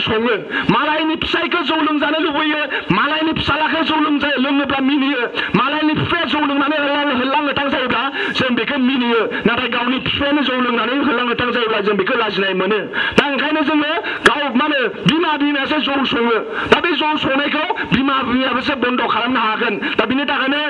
सङो मालायनि फिसायखौ जौ लोंजानो लुबैयो मालायनि फिसालाखौ जौ लोङोब्ला मिनियो मालायनि बिफाया जौ लोंनानै होलां होथां जायोब्ला जों बेखौ मिनियो नाथाय गावनि बिफायानो जौ लोंनानै होलां होथां जायोब्ला जों बेखौ लाजिनाय मोनो दा ओंखायनो जोङो गाव माने बिमायासो जौ सङो दा बे जौ संनायखौ बिमायाबोसो बन्द खालामनो हागोन दा बिनि थाखायनो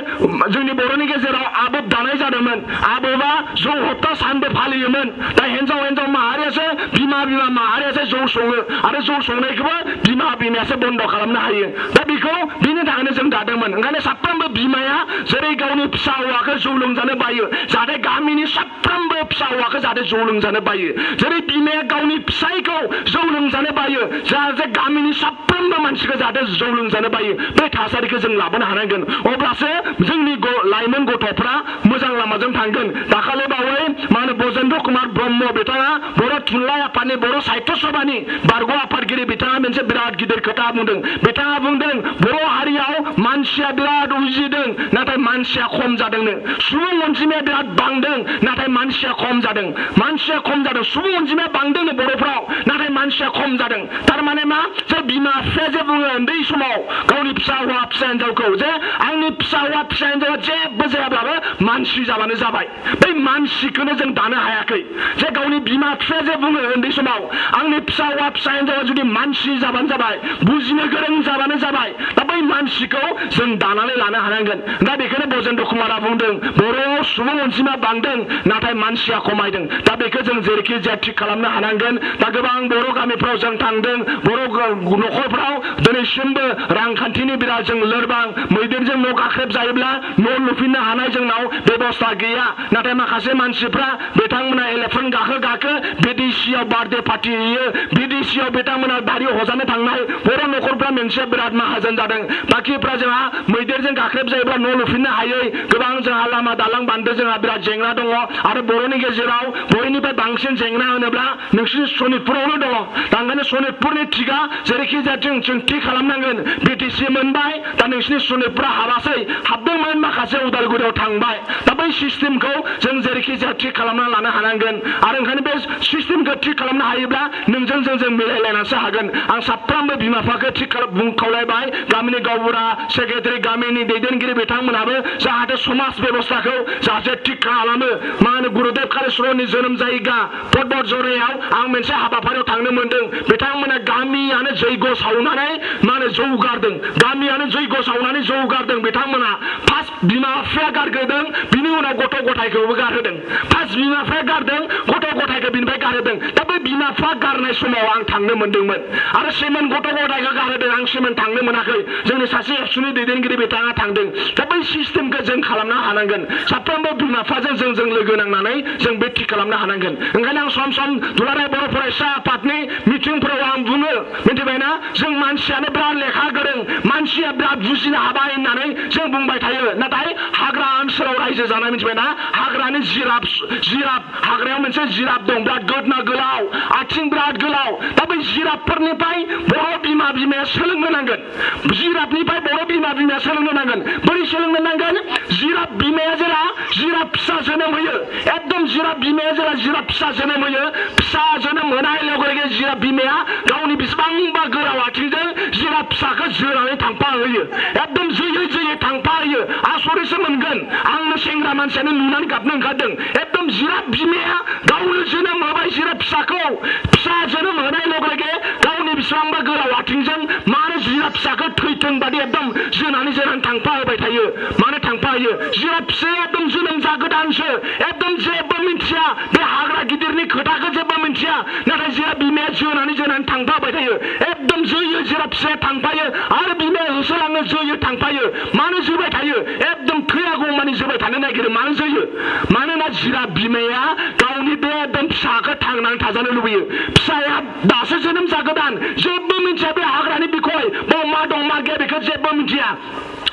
जोंनि बर'नि गेजेराव आबोब दानाय जादोंमोन आबोबा जौ हप्ता सानबो फालियोमोन दा हिन्जाव माहारियासो बिमा माहारियासो जौ सङो आरो जौ संनायखौबो बिमायासो बन्द खालामनो हायो दा बेखौ बिनि थाखायनो जों दादोंमोन ओंखायनो साफ्रोमबो बिमाया जेरै गावनि फिसा हौवाखौ जौ लोंजानो बायो जाहाथे गामिनि साफ्रोमबो फिसा हौवाखौ जाहाथे जौ लोंजानो बायो जेरै बिमाया गावनि फिसायखौ जौ लोंजानो बायो जाहाथे गामिनि साफ्रोमबो मानसिखौ जाहाथे जौ लोंजानो बायो बे थासारिखौ जों लाबोनो हानांगोन अब्लासो जोंनि लाइमोन गथ'फ्रा मोजां लामाजों थांगोन दाखालि बावै मा होनो बजेन्द्र कुमार ब्रह्म बिथाङा बर' थुनलाइ आफादनि बर' साहित्य सभानि बारग' आफादगिरि बिथाङा मोनसे बिराद गिदिर खोथा बुंदों बिथाङा बुंदों बर' हारियाव मानसिया बिराद उजिदों नाथाय मानसिया खम जादोंनो सुबुं अनजिमाया बिराद बांदों नाथाय मानसिया खम जादों सुबुं अनजिमाया बांदोंनो बर'फ्राव नाथाय मानसिया खम जादों थारमाने मा जे बिमा बिफाया जे बुङो उन्दै समाव गावनि फिसा हौवा फिसा हिन्जावखौ जे आंनि फिसा हौवा फिसा हिन्जावा जेबो जायाब्लाबो मानसि जाबानो जाबाय बै मानसिखौनो जों दानो हायाखै जे गावनि बिमा बिफाया जे बुङो उन्दै समाव आंनि फिसा हौवा फिसा हिन्जावा जुदि मानसि जाबानो जाबाय बुजिनो गोरों जाबानो जाबाय दा बै मानसिखौ जों दानानै लानो हानांगोन दा बेखौनो बजेन्द्र कुमारा बुंदों बर' सुबुं अनजिमा बांदों नाथाय मानसिया खमायदों दा बेखौ जों जेरैखि जाया थिग खालामनो हानांगोन दा गोबां बर' गामिफ्राव जों थांदों बर' न'खरफ्राव दिनैसिमबो रांखान्थिनि बिराद जों लोरबां मैदेरजों न' गाख्रेब जायोब्ला न' लुफिननो हानाय जोंनाव बेबस्था गैया नाथाय माखासे मानसिफ्रा बिथांमोना एलिफेन्ट गाखो बिदेशियाव बार्थडे पार्टि होयो बिदेशियाव बिथांमोना दारि हजानो थांनाय बर' न'खरफ्रा मोनसे बिराद माहाजोन जादों बाखिफ्रा जोंहा मैदेरजों गाख्रेब जायोब्ला न' लुफिननो हायै गोबां जोंहा लामा दालां बान्दो जोंहा बिराद जेंना दङ आरो बर'नि गेजेराव बयनिफ्राय बांसिन जेंना होनोब्ला नोंसिनि सनितपुरावनो दङ दा ओंखायनो सनितपुरनि थिगा जेरैखि जाया जों थि खालामनांगोन बिटिसि मोनबाय दा नोंसिनि सनितपुरा हाबासै हाबदोंमोन माखासे उदालगुरियाव थांबाय दा बै सिस्टेमखौ जों जेरैखि जाया थि खालामना लानो हानांगोन आरो ओंखायनो बे सिस्टेमखौ थि खालामनो हायोब्ला नोंजों जों मिलायलायनासो हागोन आं साफ्रोमबो बिमा बिफाखौ थि खावलायबाय गामिनि गावबुरा सेक्रेटारि गामिनि दैदेनगिरि बिथांमोनाबो जाहाथे समाज बेबस्थाखौ जाहाथे थिग खालामो मा होनो गुरुदेव कालिचरननि जोनोम जायगा पद्मत जरायाव आं मोनसे हाबाफारियाव थांनो मोनदों बिथांमोना गामियानो जैग सावनानै मा होनो जौगारदों गामियानो जैग सावनानै जौगारदों बिथांमोना फार्स्ट बिमा बिफाया गारग्रोदों बिनि उनाव गथ' गथायखौबो गारहोदों फार्स्ट बिमा बिफाया गारदों गथ' गथायखौ बिनिफ्राय गारहोदों दा बै बिमा बिफा गारनाय समाव आं थांनो मोनदोंमोन आरो सेमोन गथ' गथायखौ गारहोदों आं सेमोन थांनो मोनाखै जोंनि सासे एबसुनि दैदेनगिरि बिथाङा थांदों दा बै सिस्टेमखौ जों खालामनो हानांगोन साफ्रोमबो बिमा बिफाजों जों लोगो नांनानै जों बे थि खालामनो हानांगोन ओंखायनो आं सम दुलाराय बर' फरायसा आफादनि मिटिंफोराव आं बुङो मिथिबायना जों मानसियानो बिराद लेखा गोरों मानसिया बिराद बुजिनो हाबाय होननानै जों बुंबाय थायो नाथाय हाग्रा ओनसोलाव रायजो जानाय मिथिबायना हाग्रानि जिराफ हाग्रायाव मोनसे जिराफ दं बिराद गोदना गोलाव आथिं बिराद गोलाव दा बै जिराफफोरनिफ्राय बर' बिमाया सोलोंनो नांगोन जिराफनिफ्राय बर' बिमाया सोलोंनो नांगोन बोरै सोलोंनो नांगोन जिराफ बिमाया जेला जिराफ फिसा जोनोम होयो एकदम जिराफ बिमाया जेला जिराफ फिसा जोनोम होयो फिसा जोनोम होनाय लोगो जिराफ बिमाया गावनि बेसेबांबा गोलाव आथिंजों जिराफ फिसाखौ जोनानै थांफा होयो एकदम जोयै थांफा होयो आसरितसो मोनगोन आंनो सेंग्रा मानसियानो नुनानै गाबनो ओंखारदों एकदम जिराफ बिमाया गावनो जोनोम होबाय जिराफ फिसाखौ फिसा जोनोम होनाय लोगो गावनि बेसेबांबा गोलाव आथिंजों मानो जिराफ फिसाखौ थैथों बादि एकदम जोनानै थांफा होबाय थायो मानो थांफा होयो जिराफ फिसाया एकदम जोनोम जागोदानसो एकदम जेबो मिथिया बे हाग्रा गिदिरनि खोथाखौ जेबो मिथिया नाथाय जिराफ बिमाया जोनानै थांफा होबाय थायो एकदम जोयो जिराफ फिसाया थांफायो आरो बिमाया होसोलाङो जोयो थांफायो मानो जोबाय थायो एकदम थैयागौ मानि जोबाय थानो नागिरो मानो जोयो मानोना जिराफ बिमाया गावनि बे एकदम फिसाखौ थांनानै थाजानो लुबैयो फिसाया दासो जोनोम जागोदान जेबो मिथिया बे हाग्रानि बिखय मा दं मा गैया बेखौ जेबो मिथिया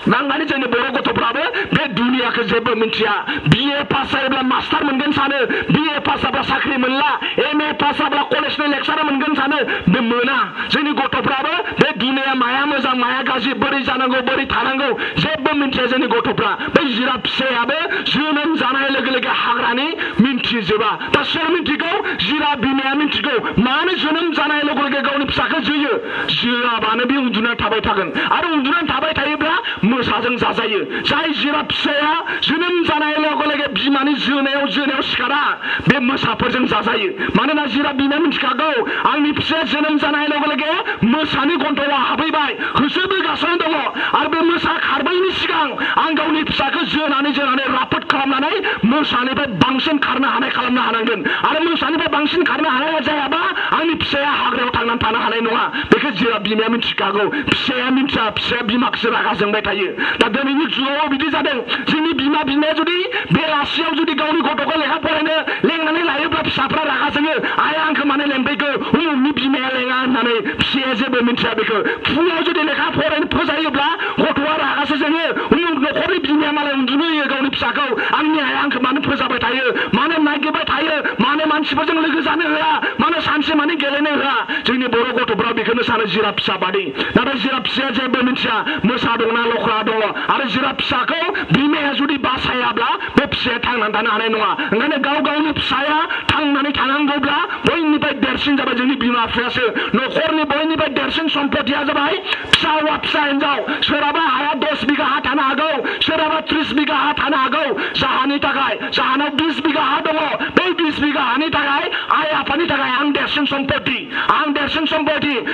नांगानि जोंनि बर' गथ'फ्राबो बे दुनियाखौ जेबो मिथिया बिए पास जायोब्ला मास्टार मोनगोन सानो बिए पास जाब्ला साख्रि मोनला एमए पास जाब्ला कलेजनि लेक्सारार मोनगोन सानो बे मोना जोंनि गथ'फ्राबो बे दुनिया माया मोजां माया गाज्रि बोरै जानांगौ बोरै थानांगौ जेबो मिन्थिया जोंनि गथ'फ्रा बै जिराफ फिसायाबो जोनोम जानाय लोगो लोगो हाग्रानि मिन्थिजोबा दा सोर मिन्थिगौ जिराफ बिमाया मिन्थिगौ मानो जोनोम जानाय लोगो लोगो गावनि फिसाखौ जोयो जिराफानो बे उन्दुनानै थाबाय थागोन आरो उन्दुनानै थाबाय थायोब्ला मोसाजों जाजायो जाय जिराफ फिसाया जोनोम जानाय लोगो लोगो बिमानि जोनायाव सिखारा बे मोसाफोरजों जाजायो मानोना जिराफ बिमाया मिन्थिखागौ आंनि फिसाया जोनोम जानाय लोगो लोगो मोसानि गन्थंआव हाबहैबाय होसोबोगासिनो दङ आरो बे मोसा खारबायनि सिगां आं गावनि फिसाखौ जोनानै राफोद खालामनानै मोसानिफ्राय बांसिन खारनो हानाय खालामनो हानांगोन आरो मोसानिफ्राय बांसिन खारनो हानाय जायाबा आंनि फिसाया हाग्रायाव थांनानै थानो हानाय नङा बेखौ जिराफ बिमाया मिन्थिखागौ फिसाया मिन्थिया फिसाया बिमाखौसो रागा जोंबाय थायो दा दिनैनि जुगाव बिदि जादों जोंनि बिमाया जुदि बेलासियाव जुदि गावनि गथ'खौ लेखा फरायनो लेंनानै लायोब्ला फिसाफ्रा रागा जोङो आया आंखौ मानो लेंफैखो उमुकनि बिमाया लेङा होननानै फिसाया जेबो मिन्थिया बेखौ फुङाव जुदि लेखा फरायनो फोजायोब्ला गथ'आ रागासो जोङो उमुक न'खरनि बिमाया मालाय उन्दुनो होयो गावनि फिसाखौ आंनि आया आंखौ मानो फोजाबाय थायो मानो नागिरबाय थायो मानो मानसिफोरजों लोगो जानो होआ मानो सानसे मानो गेलेनो होआ जोंनि बर' गथ'फ्रा बेखौनो सानो जिराफ फिसा बादि नाथाय जिराफ फिसाया जेबो मिन्थिया मोसा दंना लख्रा दङ आरो जिराफ फिसाखौ बिमाया जुदि बासायाब्ला बे फिसाया थांनानै थानो हानाय नङा ओंखायनो गावनि फिसाया थांनानै थानांगौब्ला बयनिफ्राय देरसिन जाबाय जोंनि बिमा बिफायासो न'खरनि बयनिफ्राय देरसिन सम्पथिया जाबाय फिसा हौवा फिसा हिनजाव सोरहाबा हाया 10 बिघा हा थानो हागौ सोरहाबा 30 बिघा हा थानो हागौ जाहानि थाखाय जाहानाव 20 बिघा हा दङ बै 20 बिघा हानि थाखाय आइ आफानि थाखाय आं देरसिन सम्पथि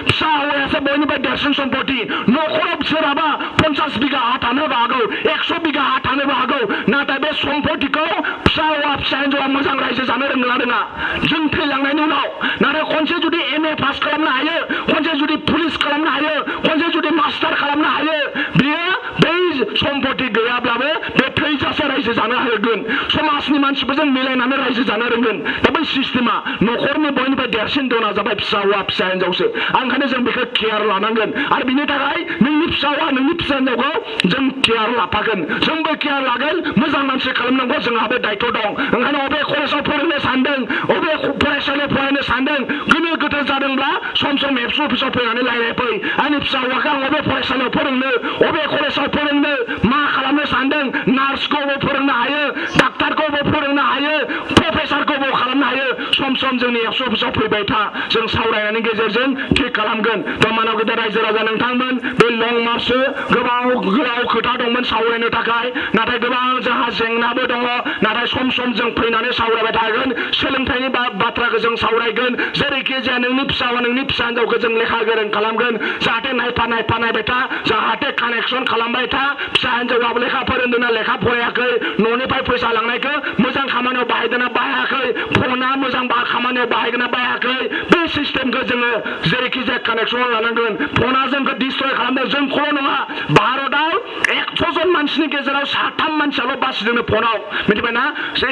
फिसा हौवायासो बयनिफ्राय देरसिन सम्पथि न'खराव सोरहाबा 50 बिघा हा थानोबो हागौ 100 बिघा हा थानोबो हागौ नाथाय बे सम्पथिखौ फिसा हौवा फिसा हिनजावा मोजां रायजो जानो रोंगोना रोङा जों थैलांनायनि उनाव नाथाय खनसे जुदि MA पास खालामनो हायो खनसे जुदि पुलिस खालामनो हायो खनसे जुदि मास्टार खालामनो हायो बियो बै सम्पथि गैयाब्लाबो बे थैजासे रायजो जानो हागोन समाजनि मानसिफोरजों मिलायनानै रायजो जानो रोंगोन दा बै सिस्टेमा न'खरनि बयनिफ्राय देरसिन दना जाबाय फिसा हौवा फिसा हिनजावसो ओंखायनो जों बेखौ केयार लानांगोन आरो बिनि थाखाय नोंनि फिसा हौवा नोंनि फिसा हिनजावखौ जों केयार लाफागोन जोंबो केयार लागोन मोजां मानसि खालामनांगौ जोंहाबो दायथ' दं ओंखायनो अबे कलेजाव फोरोंनो सानदों अबे फरायसालियाव फरायनो सानदों गोनो गोथो जादोंब्ला सम एबसु अफिसाव फैनानै रायलायफै आंनि फिसा हौवाखौ आं अबे फरायसालियाव फोरोंनो अबे कलेजाव फोरोंनो मा खालामनो सानदों नार्सखौबो फोरोंनो हायो डाक्टारखौबो फोरोंनो हायो प्रफेसारखौबो खालामनो हायो सम जोंनि एबसु अफिसाव फैबाय था जों सावरायनायनि गेजेरजों थिग खालामगोन दा मानव गेदेर रायजो राजा नोंथांमोन बे लं मार्चसो गोबाव खोथा दंमोन सावरायनो थाखाय नाथाय गोबां जोंहा जेंनाबो दङ नाथाय सम जों फैनानै सावरायबाय थागोन सोलोंथाइनि बाथ्राखौ जों सावरायगोन जेरैखि जाया नोंनि फिसा नोंनि फिसा हिनजावखौ जों लेखा गोरों खालामगोन जाहाथे नायफा नायबाय था जाहाथे कानेक्सन खालामबाय था फिसा हिनजावाबो लेखा फोरोंदोंना लेखा फरायाखै न'निफ्राय फैसा लांनायखौ मोजां खामानियाव बाहायदोंना बाहायाखै फना मोजां खामानियाव बाहायगोना बाहायाखै बे सिस्टेमखौ जोङो जेरैखि जाया कानेक्सन लानांगोन फना जोंखौ डिस्ट्रय खालामदों जोंखौल' नङा भारताव 100 जन मानसिनि गेजेराव 3 मानसियाल' बासिदों फनाव मिथिबायना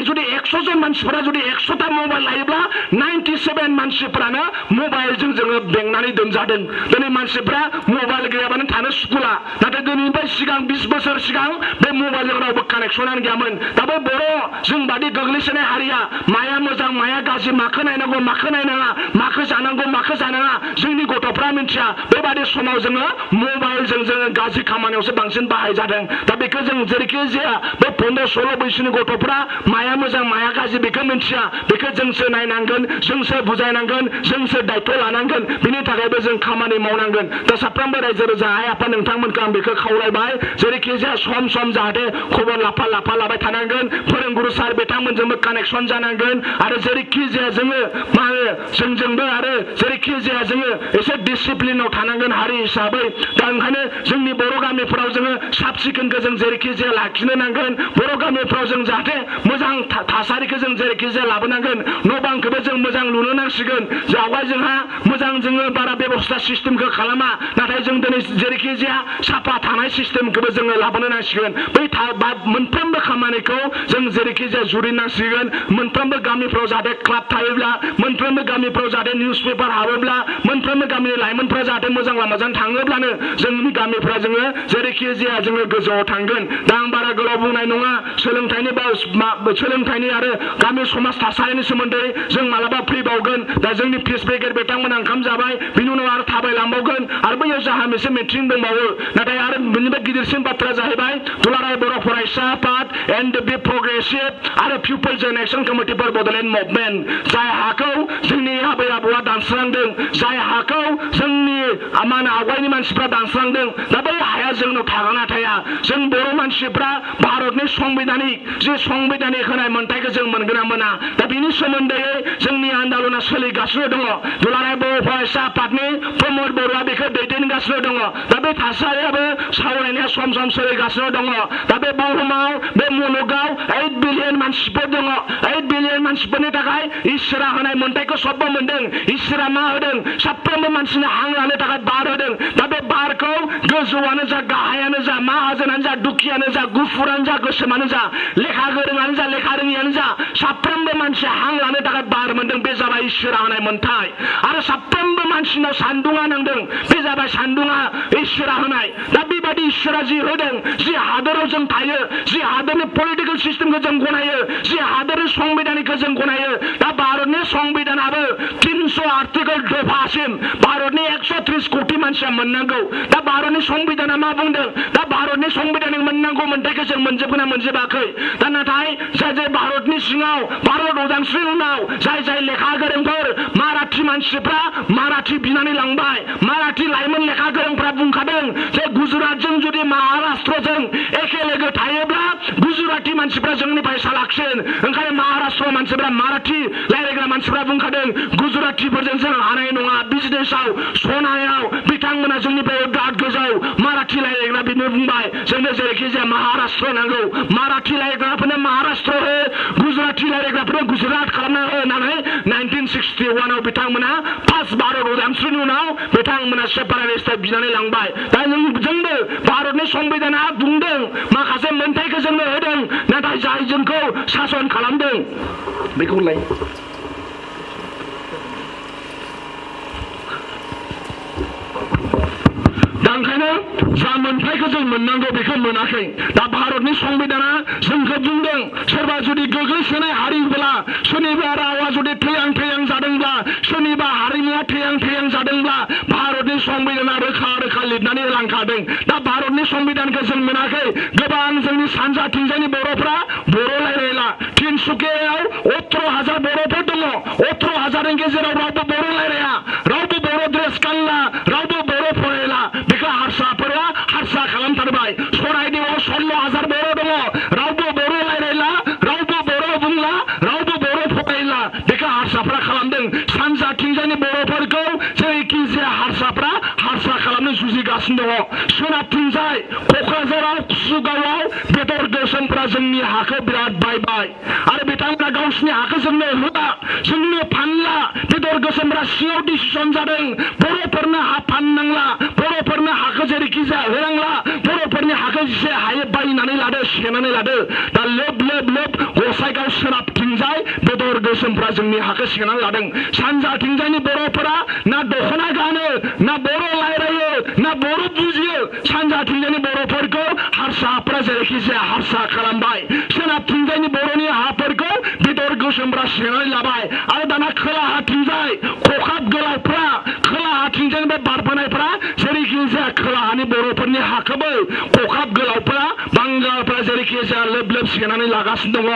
जुदि 100 जन मानसिफोरा जुदि 100टा मबाइल लायोब्ला 97 मानसिफोरानो मबाइलजों जोङो बेंनानै दोनजादों दिनै मानसिफ्रा मबाइल गैयाबानो थानो सुखुला नाथाय दिनैनिफ्राय सिगां 20 बोसोर सिगां बे मबाइलजों रावबो कानेक्सनानो गैयामोन दा बै बर' जों बादि गोग्लैसोनाय हारिया माया मोजां माया गाज्रि माखौ नायनांगौ माखौ नायनाङा माखौ जानांगौ माखौ जानाङा जोंनि गथ'फ्रा मिथिया बेबादि समाव जोङो मबाइलजों जोङो गाज्रि खामानियावसो बांसिन बाहायजादों दा बेखौ जों जेरैखि जाया बे 15-16 बैसोनि गथ'फ्रा माया मोजां माया गाज्रि बेखौ मिथिया बेखौ जोंसो नायनांगोन जोंसो बुजायनांगोन जोंसो दायथ' लानांगोन बिनि थाखायबो जों खामानि मावनांगोन दा साफ्रोमबो रायजो राजा आइ आफा नोंथांमोनखौ आं बेखौ खावलायबाय जेरैखि जाया सम जाहाथे खबर लाफा लाबाय थानांगोन फोरोंगुरु सार बिथांमोनजोंबो कानेक्सन जानांगोन आरो जेरैखि जाया जोङो मा होनो जोंजोंबो आरो जेरैखि जाया जोङो एसे डिसिप्लिनाव थानांगोन हारि हिसाबै दा ओंखायनो जोंनि बर' गामिफोराव जोङो साब सिखोनखौ जों जेरैखि जाया लाखिनो नांगोन बर' गामिफ्राव जों जाहाथे मोजां थासारिखौ जों जेरैखि जाया लाबोनांगोन न' बांखौबो जों मोजां लुनो नांसिगोन जावगाय जोंहा मोजां जोङो बारा बेबस्था सिस्टेमखौ खालामा नाथाय जों दिनै जेरैखि जाया साफा थानाय सिस्टेमखौबो जोङो लाबोनो नांसिगोन बै मोनफ्रोमबो खामानिखौ जों जेरैखि जाया जुरिनांसिगोन मोनफ्रोमबो गामिफ्राव जाहाथे क्लाब थायोब्ला मोनफ्रोमबो गामिफ्राव जाहाथे निउस पेपार हाबोब्ला मोनफ्रोमबो गामिनि लाइमोनफ्रा जाहाथे मोजां लामाजों थाङोब्लानो जोंनि गामिफ्रा जोङो जेरैखि जाया जोङो गोजौआव थांगोन दा आं बारा गोलाव बुंनाय नङा सोलोंथाइनि आरो गामि समाज थासारिनि सोमोन्दै जों मालाबा फैबावगोन दा जोंनि पिस ब्रिगेड बिथांमोना ओंखाम जाबाय बिनि उनाव आरो थाबायलांबावगोन आरो बैयाव जाहा मोनसे मिटिं दंबावो नाथाय आरो बेनिफ्राय गिदिरसिन बाथ्रा जाहैबाय दुलाराय बर' फरायसा आफाद एन्ड बे प्रग्रेसिभ आरो people generation committee for Bodoland movement जाय हाखौ जोंनि आबै आबौआ दानस्रांदों जाय हाखौ जोंनि आवगायनि मानसिफ्रा दानस्रांदों दा बै हाया जोंनाव थागोना थाया जों बर' मानसिफ्रा भारतनि संबिधानिक जे संबिधानिक होनाय मोन्थाइखौ जों मोनगोन ना मोना दा बिनि सोमोन्दै जोंनि आन्दलना सोलिगासिनो दङ दुलाराय बर' फरायसा आफादनि प्रमद बर'आ बेखौ दैदेनगासिनो दङ दा बे थासारियाबो सावरायनाया सम सम सोलिगासिनो दङ दा बे बुहुमाव बे मुलुगाव 8 बिलियन मानसिफोर दङ 8 बिलियन मानसिफोरनि थाखाय इसोरा होनाय मोन्थाइखौ सबबो मोनदों इसोरा मा होदों साफ्रोमबो मानसिनो हां लानो थाखाय बार होदों दा बे बारखौ गोजौआनो जा गाहायानो जा माहाजोनानो जा दुखियानो जा गुफुरानो जा गोसोमानो जा लेखा गोरोङानो जा लेखा रोङियानो जा साफ्रोमबो मानसिया हां लानो थाखाय बार मोनदों बे जाबाय इसोरा होनाय मोन्थाइ आरो साफ्रोमबो मानसिनाव सान्दुङा नांदों बे जाबाय सान्दुङा इसोरा होनाय दा बेबायदि इसोरा जि होदों जि हादराव जों थायो जि हादरनि पलिटिकेल सिस्टेमखौ जों गनायो जि हादरनि संबिधानखौ जों गनायो दा भारतनि संबिधानाबो 300 आर्टिकल दफासिम भारतनि 130 कोटि मानसिया मोननांगौ दा भारतनि संबिधाना मा बुंदों दा भारतनि संबिधाननि मोननांगौ मोन्थाइखौ जों मोनजोबगोन ना मोनजोबाखै दा नाथाय जाय भारतनि सिङाव भारत उदांस्रिनि उनाव जाय लेखा गोरोंफोर माराठी मानसिफ्रा माराठी बिनानै लांबाय माराठी लाइमोन लेखा गोरोंफ्रा बुंखादों जे गुजरातजों जुदि महाराष्ट्रजों एखे लोगो थायोब्ला गुजराती मानसिफ्रा जोंनिफ्राय सालाकसिन ओंखायनो महाराष्ट्र मानसिफ्रा माराठी रायलायग्रा मानसिफ्रा बुंखादों गुजरातीफोरजों जों हानाय नङा बिजनेसाव सनायाव बिथांमोना जोंनिफ्राय गाद गोजौ माराठी रायलायग्रा बिनो बुंबाय जोंनो जेरैखि जाया महाराष्ट्र नांगौ माराठी रायलायग्राफोरनो महाराष्ट्र हो गुजराती रायलायग्राफोरनो गुजरात खालामना हो होननानै 1961 आव बिथांमोना फार्स्ट भारत उदांस्रिनि उनाव बिथांमोना सेपारेटिस्ट बिनानै लांबाय दा जोंबो भारतनि संबिधाना बुंदों माखासे मोन्थाइखौ जोंनो होदों नाथाय जाय जोंखौ सासन खालामदों बेखौलाय दा ओंखायनो जा मोन्थाइखौ जों मोननांगौ बेखौ मोनाखै दा भारतनि संबिधाना जोंखौ बुंदों सोरबा जुदि गोग्लैसोनाय हारिब्ला सोरनिबा रावा जुदि थैयां थैयां जादोंब्ला सोरनिबा हारिमुआ थैयां थैयां जादोंब्ला भारतनि संबिधाना रोखा रोखा लिरनानै लांखादों दा भारतनि संबिधानखौ जों मोनाखै गोबां जोंनि सानजाथिंजायनि बर'फ्रा बर' रायलायला तिनसुकियाव 18,000 बर'फोर दङ 18,000नि गेजेराव रावबो बर' रायलाया रावबो बर' ड्रेस गानला रावबो बर' फरायला बेखौ हारसाफोरा हारसा खालामथारबाय सराइदेवआव 16,000 बर' दङ रावबो बर' रायलायला रावबो बर' बुंला रावबो बर' फरायला बेखौ हारसाफ्रा खालामदों सानजाथिंजायनि बर'फोरखौ जेरैखि जाया हारसाफ्रा हारसा खालामनो जुजिगासिनो दङ सोनाबथिंजाय क'क्राझाराव कुसुगावआव बेदर गोसोमफ्रा जोंनि हाखौ बिराद बायबाय आरो बिथांमोना गावसिनि हाखौ जोंनो होआ जोंनो फानला बेदर गोसोमफ्रा सिङाव डिसिसन जादों बर'फोरनो हा फाननांला बर'फोरनो हाखौ जेरैखि जाया होनांला बर'फोरनि हाखौ जेसे हायो बायनानै लादो सेनानै लादो दा लोब लोब लोब गसाइगाव सोनाबथिंजाय बेदर गोसोमफ्रा जोंनि हाखौ सेनानै लादों सानजाथिंजायनि बर'फोरा ना दख'ना गानो ना बर' रायलायो ना बर' बुजियो सानजाथिंजायनि बर'फोरखौ हारसाफ्रा जेरैखि जाया हारसा खालामबाय सोनाबथिंजायनि बर'नि हाफोरखौ बेदर गोसोमफ्रा सेनानै लाबाय आरो दाना खोलाहाथिंजाय खखाब गोलावफ्रा खोलाहाथिंजायनिफ्राय बारबोनायफ्रा जेरैखि जाया खोलाहानि बर'फोरनि हाखौबो खखाब गोलावफ्रा बांगालफ्रा जेरैखि जाया लोब लोब सेनानै लागासिनो दङ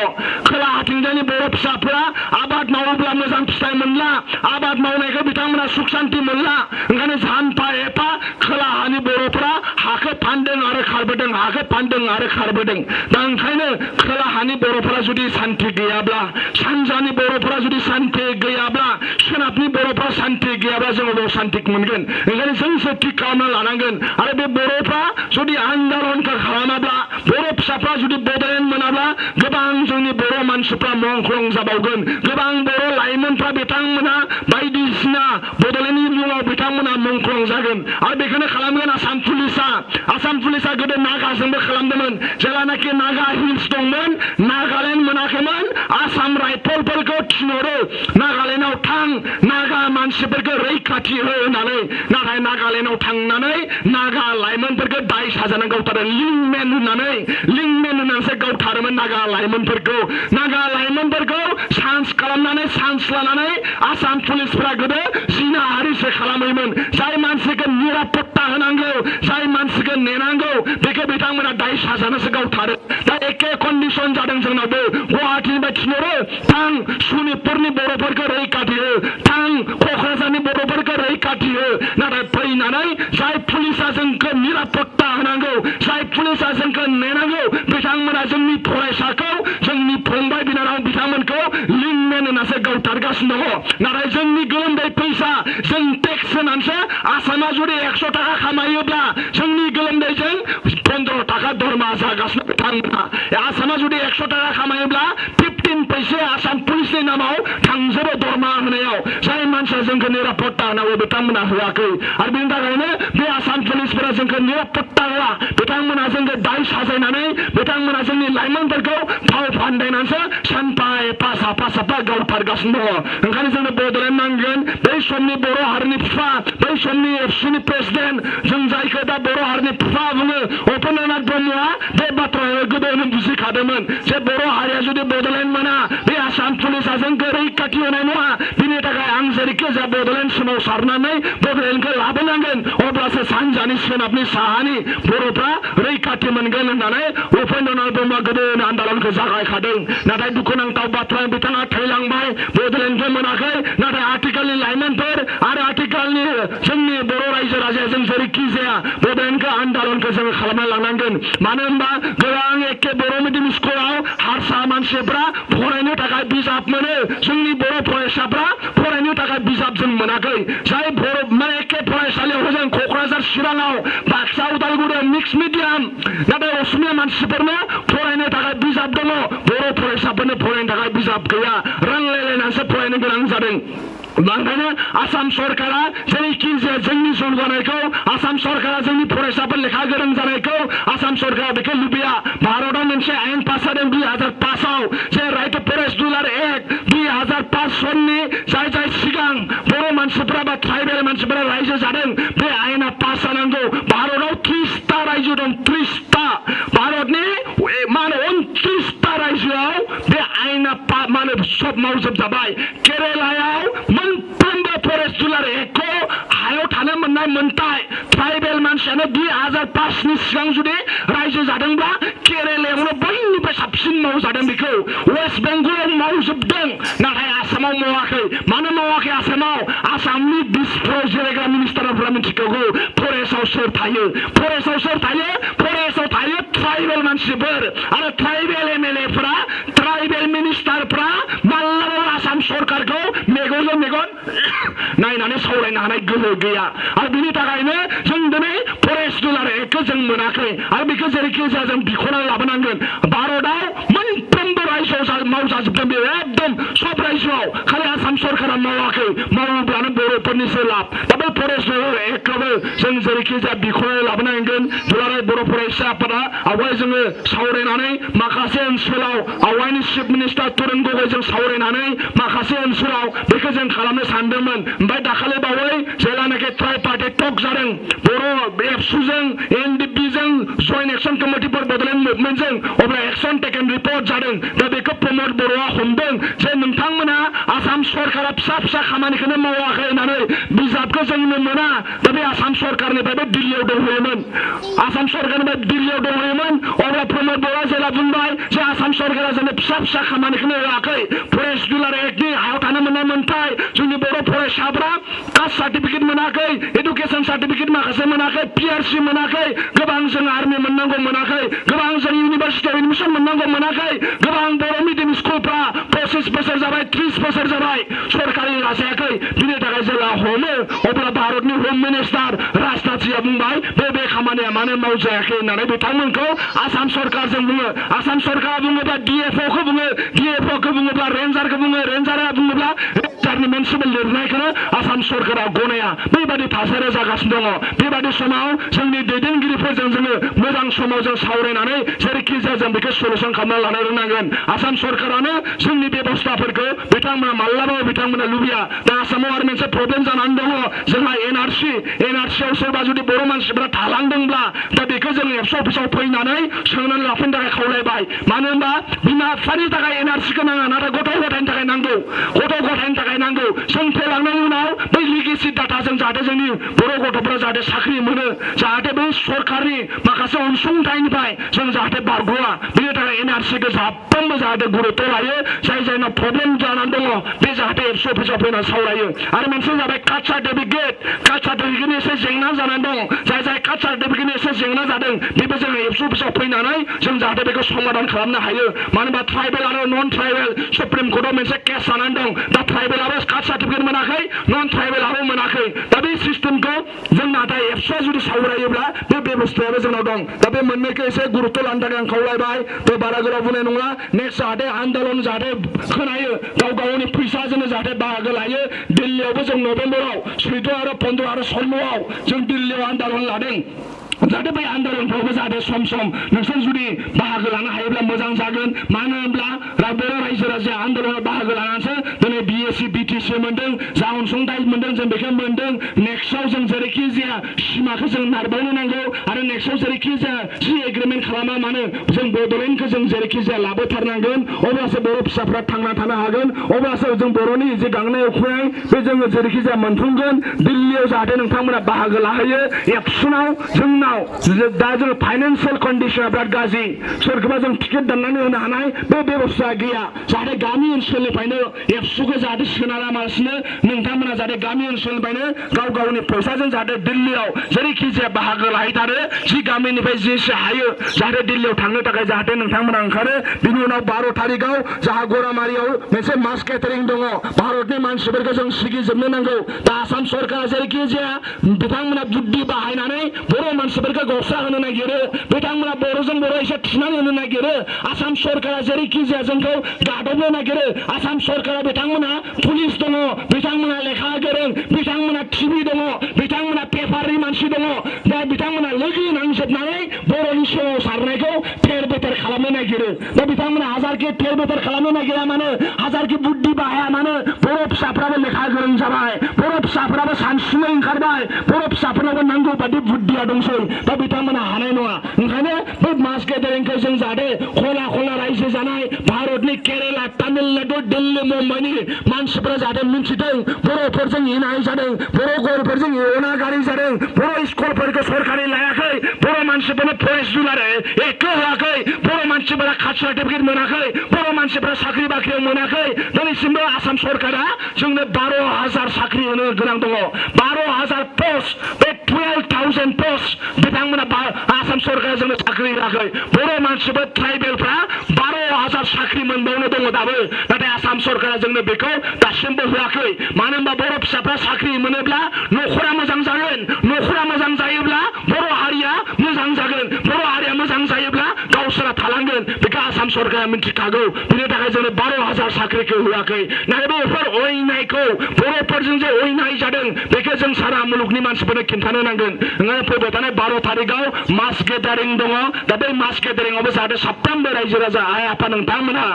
खोलाहाथिंजायनि बर' फिसाफ्रा आबाद मावोब्ला मोजां फिथाइ मोनला आबाद मावनायखौ बिथांमोना सुख शान्ति मोनला ओंखायनो सानफा एफा खोलाहानि बर'फ्रा हाखौ फानदों आरो खारबोदों हाखौ फानदों आरो खारबोदों दा ओंखायनो खोलाहानि बर'फोरा जुदि सान्ति गैयाब्ला सानजानि बर'फोरा जुदि सान्ति गैयाब्ला सोनाबनि बर'फ्रा सान्ति गैयाब्ला जों बबेयाव सान्ति मोनगोन ओंखायनो जोंसो थिग खालामना लानांगोन आरो बे बर'फ्रा जुदि आन्दलनखौ खालामाब्ला बर' फिसाफ्रा जुदि बड'लेण्ड मोनाब्ला गोबां जोंनि बर' मानसिफ्रा मंख्लं जाबावगोन गोबां बर' लाइमोनफ्रा बिथांमोना बायदिसिना बड'लेण्डनि मुङाव बिथांमोना बिथांमोना मुंख्लं जागोन आरो बेखौनो खालामगोन आसाम पुलिसा गोदो नागाजोंबो खालामदोंमोन जेलानाखि नागा हिल्स दंमोन नागालेण्ड मोनाखैमोन आसाम राइफलफोरखौ थिनहरो नागालेण्डआव थां नागा मानसिफोरखौ रैखाथि हो होननानै नाथाय नागालेण्डआव थांनानै नागा लाइमोनफोरखौ दाय साजाना गावथारो लिंमेन होननानैसो गावथारोमोन नागा लाइमोनफोरखौ सान्स खालामनानै सान्स लानानै आसाम पुलिसफोरा गोदो जिनाहारिसो खालामोमोन जाय मानसिखौ निरापत्ता होनांगौ जाय मानसिखौ नेनांगौ बेखौ बिथांमोना दाय साजानासो गावथारो दा एखे कन्डिसन जादों जोंनावबो गुवाहाटीनिफ्राय थिनहरो थां सनितपुरनि बर'फोरखौ रैखाथि हो थां क'क्राझारनि बर'फोरखौ रैखाथि हो नाथाय फैनानै जाय पुलिसा जोंखौ निरापत्ता होनांगौ जाय पुलिसा जोंखौ नेनांगौ बिथांमोना जोंनि फरायसाखौ जोंनि फंबाय बिनानाव बिथांमोनखौ लिंमेन होननासो गावथारगासिनो दङ नाथाय जोंनि गोलोमदै फैसा जों टेक्स होनानैसो आसामा जुदि 100 थाखा खामायोब्ला जोंनि गोलोमदैजों 15 थाखा दरमा जागासिनो बिथांमोना आसामा जुदि 100 थाखा खामायोब्ला 15 पैसे आसाम पुलिसनि नामाव थांजोबो दरमा होनायाव जाय मानसिया जोंखौ निरापत्ता होनांगौ बिथांमोना होआखै आरो बेनि थाखायनो बे आसाम पुलिसफोरा जोंखौ निरापत्ता होआ बिथांमोना जोंखौ दाय साजायनानै बिथांमोना जोंनि लाइमोनफोरखौ फाव फान्दायनानैसो सानफा एफा साफा गावथारगासिनो दङ ओंखायनो जोंनो बड'लेण्ड नांगोन बै समनि बर' हारिनि बिफा बै समनि एबसुनि प्रेसिडेन्ट जों जायखौ दा बर' हारिनि बिफा बुङो उपेन्द्रनाथ ब्रह्मआ बे बाथ्राखौ गोदोनो बुजिखादोंमोन जे बर' हारिया जुदि बड'लेण्ड मोना बे आसाम पुलिसा जोंखौ रैखाथि होनाय नङा बिनि थाखाय आं जेरैखि जाया बड'लेण्ड सोमावसारनानै बड'लेण्डखौ लाबोनांगोन अब्लासो सानजानि सोनाबनि साहानि बर'फ्रा रैखाथि मोनगोन होननानै उपेन्द्रनाथ ब्रह्मआ गोदोनो आन्दलनखौ जागायखादों नाथाय दुखुनांथाव बाथ्रा बिथाङा थैलांबाय बड'लेण्डखौ मोनाखै नाथाय आथिखालनि लाइमोनफोर आरो आथिखालनि जोंनि बर' रायजो राजाया जों जेरैखि जाया बड'लेण्डखौ आन्दलनखौ जों खालामना लांनांगोन मानो होनबा गोबां एखे बर' मिडियाम स्कुलाव हारसा मानसिफ्रा फरायनो थाखाय बिजाब मोनो जोंनि बर' फरायसाफ्रा फरायनो थाखाय बिजाब जों मोनाखै जाय बर' एखे फरायसालियाव जों क'क्राझार चिराङाव बाक्सा उदालगुरियाव मिक्स मिडियाम नाथाय असमिया मानसिफोरनो फरायनो थाखाय बिजाब दङ बर' फरायसाफोरनो फरायनो थाखाय बिजाब गैया रानलायलायनानैसो फरायनो गोनां जादों ओंखायनो आसाम सरकारा जेरैखि जाया जोंनि जौगानायखौ आसाम सरकारा जोंनि फरायसाफोर लेखा गोरों जानायखौ आसाम सरकारा बेखौ लुबैया भारतआव मोनसे आयेन पास जादों 2005 आव जे राइट टु फरेस्ट रुलार एक्ट 2005 सननि जाय सिगां बर' मानसिफोरा बा ट्राइबेल मानसिफोरा रायजो जादों बे आयेना पास जानांगौ भारतआव 30टा रायजो दं 30टा भारतनि मा होनो 29टा रायजोआव बे आयेना मा होनो सब मावजोबजाबाय केरेलायाव मोनफ्रोमबो फरेस्ट रुलार एक्टखौ हायाव थानो मोननाय मोनथाय ट्राइबेल मानसियानो 2005 नि सिगां जुदि रायजो जादोंब्ला केरेलायावनो बयनिफ्राय साबसिन मावजादों बेखौ वेस्ट बेंगलाव मावजोबदों नाथाय आसामाव मावाखै मानो मावाखै आसामनि बिसफ्राव जिरायग्रा मिनिस्टारफोरा मिथिगौ फरेस्टआव सोर थायो फरेस्टआव थायो ट्राइबेल मानसिफोर आरो ट्राइबेल एमएलएफोरा ट्राइबेल मिनिस्टारफ्रा माब्लाबाबो आसाम सरकारखौ मेगनजों मेगन नायनानै सावरायनो हानाय गोहो गैया आरो बिनि थाखायनो जों दिनै फरेस्ट रुलार एक्टखौ जों मोनाखै आरो बेखौ जेरैखि जाया जों बिख'नानै लाबोनांगोन भारतआव मोनफ्रोमबो रायजोआव मावजाजोबदों बे एकदम सब रायजोआव खालि आसाम सरकारा मावाखै मावोब्लानो बर'फोरनिसो लाब दा बे फरेस्ट रुलार एक्टखौबो जों जेरैखि जाया बिख'नानै लाबोनांगोन दुलाराय बर' फरायसाफोरा आवगाय जोङो सावरायनानै माखासे ओनसोलाव आवगायनि चिफ मिनिस्टार तुरुन गगैजों सावरायनानै माखासे ओनसोलाव बेखौ जों खालामनो सानदोंमोन ओमफ्राय दाखालि बावै जेलानाखि ट्राइ पार्टि टक जादों बर' एबसुजों एनडिपिजों joint action committee for Bodoland मुभमेन्टजों अब्ला एक्सन टेकेन रिपर्ट जादों दा बेखौ प्रमद बर'आ हमदों जे नोंथांमोना आसाम सरकारा फिसा खामानिखौनो मावाखै होननानै बिजाबखौ जोंनो मोना दा बे आसाम सरकारनिफ्रायबो दिल्लीयाव दंहैयोमोन अब्ला प्रमद बर'आ जेला बुंबाय जे आसाम सरकारा जोंनो फिसा खामानिखौनो होआखै फरेस्ट रुलार एक्टनि हायाव थानो मोननाय मोनथाय जोंनि बर' फरायसाफ्रा कास्ट सार्टिफिकेट मोनाखै एडुकेसन सार्टिफिकेट माखासे मोनाखै पिआरसि मोनाखै गोबां जों आर्मि मोननांगौ मोनाखै गोबां जों इउनिभार्सिटियाव एडमिसन मोननांगौ मोनाखै गोबां बर' मिडियाम स्कुलफ्रा 25 बोसोर जाबाय 30 बोसोर जाबाय सरकारि लाजायाखै बिनि थाखाय जेला हमो अब्ला भारतनि होम मिनिस्टार राजनाथ सिंहआ बुंबाय बे खामानि खामानिया मानो मावजायाखै होननानै बिथांमोनखौ आसाम सरकारजों बुङो आसाम सरकारा बुङोब्ला DFOखौ बुङो DFOखौ बुङोब्ला रेन्जारखौ बुङो रेन्जारा बुङोब्ला रेन्जारनि मोनसेबो लिरनायखौनो आसाम सरकारा गनाया बेबादि थासारिया जागासिनो दङ बेबादि समाव जोंनि दैदेनगिरिफोरजों जोङो मोजां समाव जों सावरायनानै जेरैखि जाया जों बेखौ सलुसन खालामना लानो रोंनांगोन आसाम सरकारानो जोंनि बेबस्थाफोरखौ बिथांमोना माब्लाबाबो बिथांमोना लुबैया दा आसामाव आरो मोनसे प्रब्लेम जानानै दङ जोंहा NRCआव सोरबा जुदि बर' मानसिफोरा थालांदोंब्ला दा बेखौ जों एबसु अफिसाव फैनानै सोंनानै लाफैनो थाखाय खावलायबाय मानो होनबा बिमा बिफानि थाखाय NRCखौ नाङा नाथाय गथ' गथायनि थाखाय नांगौ गथ' गथायनि थाखाय नांगौ जों थैलांनायनि उनाव बै लिगेसि डाटाजों जाहाथे जोंनि बर' गथ'फोरा जाहाथे साख्रि मोनो जाहाथे बै सरकारनि माखासे अनसुंथाइनिफ्राय जों जाहाथे बारग'आ बेनि थाखाय NRCखौ साफ्रोमबो जाहाथे गुरुत्व लायो जाय जायनाव प्रब्लेम जानानै दङ बे जाहाथे एबसु अफिसाव फैनानै सावरायो आरो मोनसे जाबाय कास्ट सार्टिफिकेटनि एसे जेंना जानानै दं जाय कास्ट सार्टिफिकेटनि एसे जेंना जादों बेबो जोङो एबसु अफिसाव फैनानै जों जाहाथे बेखौ समाधान खालामनो हायो मानो होनबा ट्राइबेल आरो नन ट्राइबेल सुप्रिम कर्टआव मोनसे केस जानानै दं दा ट्राइबेलाबो कास्ट सार्टिफिकेट मोनाखै नन ट्राइबेलाबो मोनाखै दा बे सिस्टेमखौ जों नाथाय एबसुआ जुदि सावरायोब्ला बे बेबस्थायाबो जोंनाव दं दा बे मोननैखौ एसे गुरुत्व लानो थाखाय आं खावलायबाय बे बारा गोलाव बुंनाय नंला नेक्स्ट जाहाथे आन्दोलन जाहाथे खोनायो गावनि फैसाजोंनो जाहाथे बाहागो लायो दिल्लीयावबो जों नभेम्बराव 14 आरो 15 आरो 16आव जों दिल्लीयाव आन्दोलन लादों जाहाथे बै आन्दोलनफ्रावबो जाहाथे सम नोंसोर जुदि बाहागो लानो हायोब्ला मोजां जागोन मानो होनब्ला बर' रायजो राजाया आन्दोलनाव बाहागो लानानैसो दिनै BSc BTC मोन्दों जा अनसुंथाइ मोन्दों जों बेखौ मोन्दों नेक्स्टआव जों जेरैखि जाया सिमाखौ जों नारबावनो नांगौ आरो नेक्स्टआव जेरैखि जाया जि एग्रिमेन्ट खालामा मानो जों बड'लेण्डखौ जों जेरैखि जाया लाबोथारनांगोन अब्लासो बर' फिसाफ्रा थांना थानो हागोन अब्लासो जों बर'नि जे गांनाय उखैनाय बे जोङो जेरैखि जाया मोनफुंगोन दिल्लीयाव जाहाथे नोंथांमोना बाहागो लाहैयो एबसुनाव जोंनाव दा जों फाइनान्सियेल कन्डिशना बिराद गाज्रि सोरखौबा जों टिकेट दाननानै होनो हानाय बे बेबस्था गैया जाहाथे गामि ओनसोलनिफ्रायनो एबसुखौ जाहाथे सोनारालासिनो नोंथांमोना जाहाथे गामि ओनसोलनिफ्रायनो गावनि फैसाजों जाहाथे दिल्लीयाव जेरैखि जाया बाहागो लाहैथारो जि गामिनिफ्राय जेसे हायो जाहाथे दिल्लीयाव थांनो थाखाय जाहाथे नोंथांमोना ओंखारो बिनि उनाव 12 तारिखआव जाहा गरामारियाव मोनसे मास केटारिं दङ भारतनि मानसिफोरखौ जों सिगिजोबनो नांगौ दा आसाम सरकारा जेरैखि जाया बिथांमोना बुद्धि बाहायनानै बर' मानसिफोरखौ गसा होनो नागिरो बिथांमोना बर'जों बर' एसे थुनानै होनो नागिरो आसाम सरकारा जेरैखि जाया जोंखौ गादबनो नागिरो आसाम सरकारा बिथांमोना पुलिस दङ बिथांमोना लेखा गोरों बिथांमोना टिभि दङ बिथांमोना पेपारनि मानसि दङ दा बिथांमोना लोगो नांजोबनानै बर'नि सोमावसारनायखौ फेर बेथेर खालामनो नागिरो दा बिथांमोना हाजारखि फेर बेथेर खालामनो नागिरा मानो हाजारखि बुद्धि बाहाया मानो बर' फिसाफ्राबो लेखा गोरों जाबाय बर' फिसाफ्राबो सानस्रिनो ओंखारबाय बर' फिसाफोरनावबो नांगौ बादि बुद्धिया दंसै दा बिथांमोना हानाय नङा ओंखायनो बे मास गेदारिंखौ जों जाहाथे खला रायजो जानाय भारतनि केरेला तामिलनाडु दिल्ली मुम्बाइनि मानसिफोरा जाहाथे मिन्थिदों बर'फोरजों इनाय जादों बर' गथ'फोरजों अनागारि जादों बर' स्कुलफोरखौ सरकारि लायाखै बर' मानसिफोरनो फरेस्ट जुलार एखौ होआखै बर' मानसिफोरा कास्ट सार्टिफिकेट मोनाखै बर' मानसिफोरा साख्रि बाख्रियाव मोनाखै दिनैसिमबो आसाम सरकारा जोंनो 12,000 साख्रि होनो गोनां दङ 12,000 पस्ट बे 12,000 पस्ट बिथांमोना आसाम सरकारा जोंनो साख्रि होआखै बर' मानसिफोर ट्राइबेलफ्रा 12,000 साख्रि मोनबावनो दङ दाबो नाथाय आसाम सरकारा जोंनो बेखौ दासिमबो होआखै मानो होनबा बर' फिसाफ्रा साख्रि मोनोब्ला न'खरा मोजां जागोन न'खरा मोजां जायोब्ला बर' हारिया मोजां जागोन बर' हारिया मोजां जायोब्ला गावसोरा थालांगोन बेखौ आसाम सरकारा मिन्थिखागौ बेनि थाखाय जोंनो 12,000 साख्रिखौ होआखै नाथाय बेफोर अयनायखौ बर'फोरजों जे अयनाय जादों बेखौ जों सारा मुलुगनि मानसिफोरनो खिन्थानो नांगोन फैबाय थानाय 12 तारिखआव मास गेदारिं दङ दा बे मास गेदारिंआवबो जाहाथे साफ्रोमबो रायजो राजा आइ आफा नोंथांमोनहा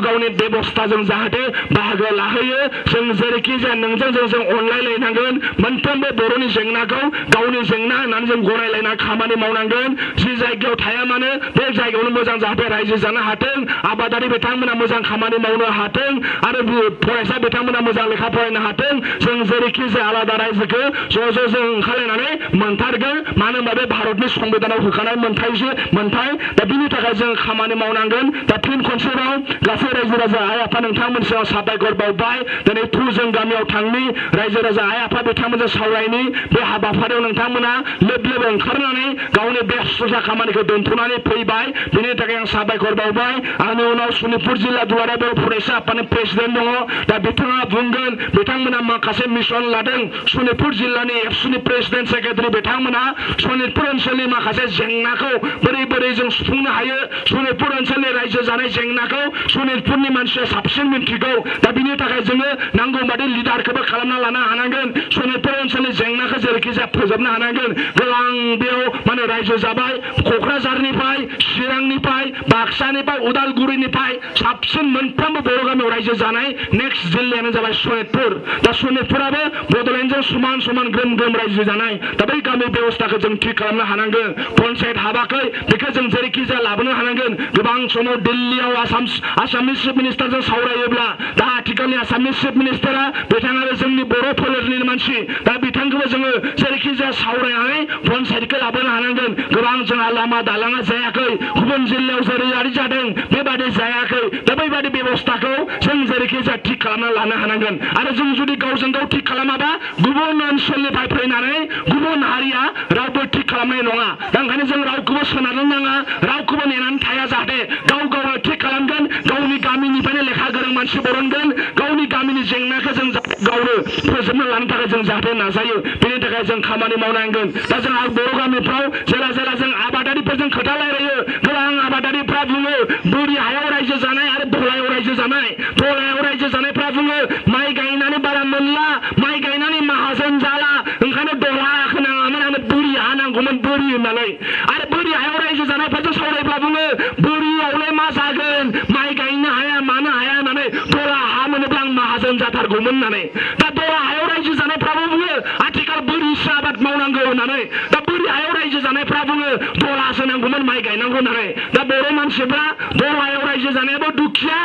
गावनि बेबस्थाजों जाहाथे बाहागो लाहैयो जों जेरैखि जाया नोंजों जों अनलायलायनांगोन मोनफ्रोमबो बर'नि जेंनाखौ गावनि जेंना होननानै जों गनायलायना खामानि मावनांगोन जि जायगायाव थाया मानो बे जायगायावनो मोजां जाहाथे रायजो जानो हाथों आबादारि बिथांमोना मोजां खामानि मावनो हाथों आरो फरायसा बिथांमोना मोजां लेखा फरायनो हाथों जों जेरैखि जाया आलादा रायजोखौ ज' जों ओंखारलायनानै मोनथारगोन मानो होनबा बे भारतनि संबिधानाव होखानाय मोनथाय दा बिनि थाखाय जों खामानि मावनांगोन दा फिन खनसेबाव गासै रायजो राजा आइ आफा नोंथांमोननि सायाव साबायखर बावबाय दिनै जों गामियाव थांनि रायजो राजा आइ आफा बिथांमोनजों सावरायनि बे हाबाफारियाव नोंथांमोना लोब लोब ओंखारनानै गावनि बेस्ट सरासनस्रा खामानिखौ दोनथ'नानै फैबाय बेनि थाखाय आं साबायखर बावबाय आंनि उनाव सनितपुर जिल्ला दुलाराय बर' फरायसा आफादनि प्रेसिडेन्ट दङ दा बिथाङा बुंगोन बिथांमोना माखासे मिशन लादों सनितपुर जिल्लानि एबसुनि प्रेसिडेन्ट सेक्रेटारि बिथांमोना सनितपुर ओनसोलनि माखासे जेंनाखौ बोरै जों सुफुंनो हायो सनितपुर ओनसोलनि रायजो जानाय जेंनाखौ सनितपुरनि मानसिया साबसिन मिन्थिगौ दा बिनि थाखाय जोङो नांगौ बादि लिडारखौबो खालामना लानो हानांगोन सनितपुर ओनसोलनि जेंनाखौ जेरैखि जाया फोजोबनो हानांगोन गोबां बेयाव माने रायजो जाबाय क'क्राझारनिफ्राय चिरांनिफ्राय बाक्सानिफ्राय उदालगुरिनिफ्राय साबसिन मोनफ्रोमबो बर' गामियाव रायजो जानाय नेक्स्ट जिल्लायानो जाबाय सनितपुर दा सनितपुराबो बड'लेण्डजों समान ग्रोम रायजो जानाय दा बै गामि बेबस्थाखौ जों थिग खालामनो हानांगोन पन्सायत हाबाखै बेखौ जों जेरैखि जाया लाबोनो हानांगोन गोबां समाव दिल्लीयाव आसामनि चिफ मिनिस्टारजों सावरायोब्ला दा आथिखालनि आसामनि चिफ मिनिस्टारा बिथाङाबो जोंनि बर' फोलेरनि मानसि दा बिथांखौबो जोङो जेरैखि जाया सावरायनानै पन्सायतखौ लाबोनो हानांगोन गोबां जोंहा लामा दालाङा जायाखै गुबुन जिल्लायाव जेरैबायदि जादों बेबादि जायाखै दा बैबादि बेबस्थाखौ जों जेरैखि जाया थिग खालामना लानो हानांगोन आरो जों जुदि गावजों गाव थिग खालामाबा गुबुन ओनसोलनिफ्राय फैनानै गुबुन हारिया रावबो थिग खालामनाय नङा दा ओंखायनो जों रावखौबो सोनारनो नाङा रावखौबो नेनानै थाया जाहाथे गावनो थिग खालामगोन गावनि गामिनिफ्रायनो लेखा गोरों मानसि बरनगोन गावनि गामिनि जेंनाखौ जों गावनो फोजोबना लानो थाखाय जों जाहाथे नाजायो बेनि थाखाय जों खामानि मावनांगोन दा जोंहा बर' गामिफ्राव जेला जों आबादारिफोरजों खोथा रायलायो गोबां आबादारिफ्रा बुङो बोरि हायाव रायजो जानाय आरो दहलायाव रायजो जानायफ्रा बुङो माइ गायनानै बारा मोनला माइ गायनानै माहाजोन जाला ओंखायनो दहलाखौ नाङामोन आंनो बोरि हा नांगौमोन बोरि होननानै आरो बोरि हायाव रायजो जानायफोरजों सावरायब्ला बुङो बोरियावलाय मा जागोन माइ गायनो हाया मानो हाया होननानै दहला हा मोनोब्ला आं माहाजोन जाथारगौमोन होननानै दा दहला हायाव रायजो जानायफ्राबो बुङो आथिखाल बोरिसो आबाद मावनांगौ होननानै दा बोरि हायाव रायजो जानायफ्रा बुङो दहलासो नांगौमोन माइ गायनांगौ होननानै दा बर' मानसिफ्रा दहलायाव रायजो जानायाबो दुखिया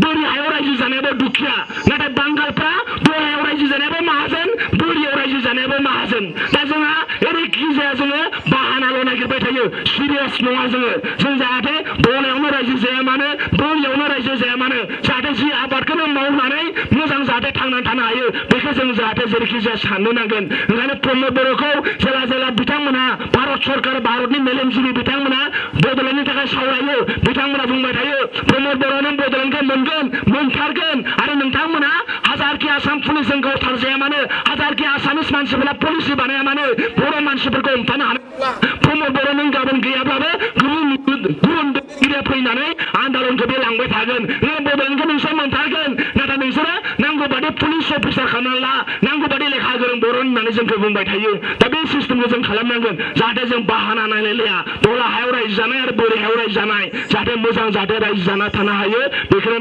बोरि हायाव रायजो जानायाबो दुखिया नाथाय बांगालफ्रा दहलायाव रायजो जानायाबो माहाजोन बोरियाव रायजो जानायाबो माहाजोन दा जोंहा एरैखि जाया जोङो बाहानाल' नागिरबाय थायो सिरियास नङा जों जाहाथे दहलायावनो रायजो जाया मानो बोरियावनो रायजो जाया मानो जाहाथे जि आबादखौनो मावनानै मोजां जाहाथे थांनानै थानो हायो बेखौ जों जाहाथे जेरैखि जाया साननो नांगोन ओंखायनो प्रमद बर'खौ जेला बिथांमोना भारत सरकार भारतनि मेलेमजिबि बिथांमोना बड'लेण्डनि थाखाय सावरायो बिथांमोना बुंबाय थायो प्रमद बर'नो बड'लेण्डखौ मोनथारगोन आरो नोंथांमोना हाजारखि आसाम पुलिसजों गावथारजाया मानो हाजारखि आसामिस मानसिफोरा पलिसि बानाया मानो बर' मानसिफोरखौ हमथानो हानाय प्रमद बर' नों गाबोन गैयाब्लाबो गुबुन फैनानै आन्दलनखौ बे लांबाय थागोन बड'लेण्डखौ नोंसोर मोनथारगोन नाथाय नोंसोरो नांगौ बादि पुलिस अफिसार खालामना ला नांगौ बादि लेखा गोरों बर' होननानै जोंखौ बुंबाय थायो दा बे सिस्टेमखौ जों खालामनांगोन जाहाथे जों बाहाना नायलायलाया दहला हायाव रायजो जानाय आरो बोरि हायाव रायजो जानाय जाहाथे मोजां जाहाथे रायजो जाना थानो हायो बेखौनो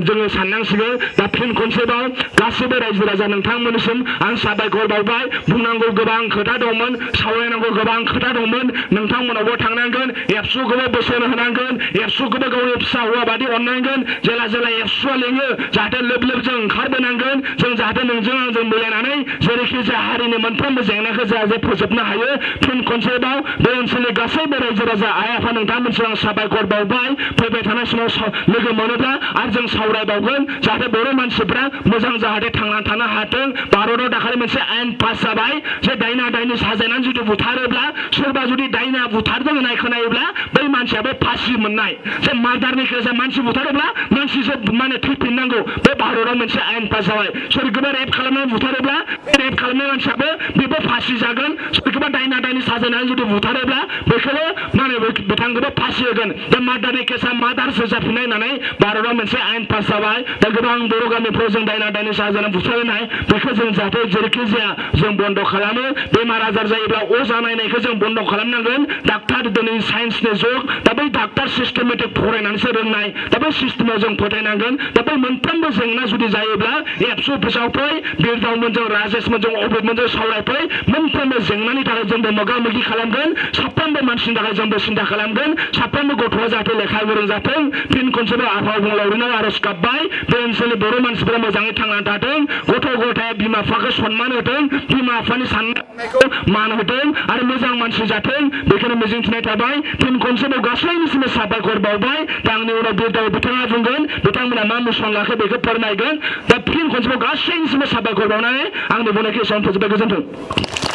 जोङो साननांसिगोन दा फिन खनसेबाव गासिबो रायजो राजा नोंथांमोननिसिम आं साबायखर बावबाय बुंनांगौ गोबां खोथा दंमोन सावरायनांगौ गोबां खोथा दंमोन नोंथांमोनावबो थांनांगोन एबसुखौबो बोसोन होनांगोन एबसुखौबो गावनि फिसा हौवा बादि अननांगोन जेला एबसुआ लेङो जाहाथे लोब जों ओंखारबोनांगोन जों जाहाथे नोंजों आंजों मिलायनानै जेरैखि जाया हारिनि मोनफ्रोमबो जेंनाखौ जाहाथे फोजोबनो हायो फिन खनसेबाव बे ओनसोलनि गासैबो रायजो राजा आइ आफा नोंथांमोनसिम आं साबायखर बावबाय फैबाय थानाय समाव लोगो मोनोब्ला आरो जों सावरायबावगोन जाहाथे बर' मानसिफ्रा मोजां जाहाथे थांनानै थानो हाथों भारताव दाखालि मोनसे आयेन पास जाबाय जे दायना दायनि साजायनानै जुदि बुथारोब्ला सोरबा जुदि दायना बुथारदों होननाय खोनायोब्ला बै मानसियाबो फासि मोननाय जे मार्डारनि केसआव मानसि बुथारोब्ला मानसिसो माने थैफिननांगौ बे भारताव मोनसे आयेन पास जाबाय सोरखौबा रेप खालामनानै बुथारोब्ला रेप खालामनाय मानसियाबो बेबो फासि जागोन सोरखौबा दायना दायनि साजायनानै जुदि बुथारोब्ला बेखौबो माने बिथांखौबो फासि होगोन दा मार्डारनि केसआ मार्डारसो जाफिननाय होननानै भारताव मोनसे आयेन पास जाबाय दा गोबां बर' गामिफ्राव जों दायना दायनि साजायनानै बुथारनाय बेखौ जों जाहाथे जेरैखि जाया जों बन्द' खालामो बेमार आजार जायोब्ला अजा नायनायखौ जों बन्द' खालामनांगोन डाक्टार दिनै साइन्सनि जुग दा बै डाक्टार सिस्टेमेटिक फरायनानैसो रोंनाय दा बै सिस्टेमाव जों फोथायनांगोन दा बै मोनफ्रोमबो जेंना जुदि जायोब्ला एबसु अफिसाव फै बिरदावमोनजों राजेशमोनजों अभितमोनजों सावरायफै मोनफ्रोमबो जेंनानि थाखाय जोंबो मोगा मोगि खालामगोन साफ्रोमबो मानसिनि थाखाय जोंबो सिन्था खालामगोन साफ्रोमबो गथ'आ जाहाथे लेखा गोरों जाथों फिन खनसेबो आफा बुंलावरिनाव आर'ज गाबबाय बे ओनसोलनि बर' मानसिफोरा मोजाङै थांनानै थाथों गथ' गथाया बिमा बिफाखौ सनमान होथों बिमा बिफानि साननायखौ मान होथों आरो मोजां मानसि जाथों बेखौनो मिजिंथिनाय थाबाय फिन खनसेबो गासैनिसिम साबायखर बावबाय दा आंनि उनाव बिथाङा बुंगोन बिथांमोना मा मिशन लाखो बेखौ फोरमायगोन दा फिन खनसेबो गासैनिसिम साबायखर बावनानै आंनि बुंनायखौ एसेयावनो फोजोबबाय गोजोन्थों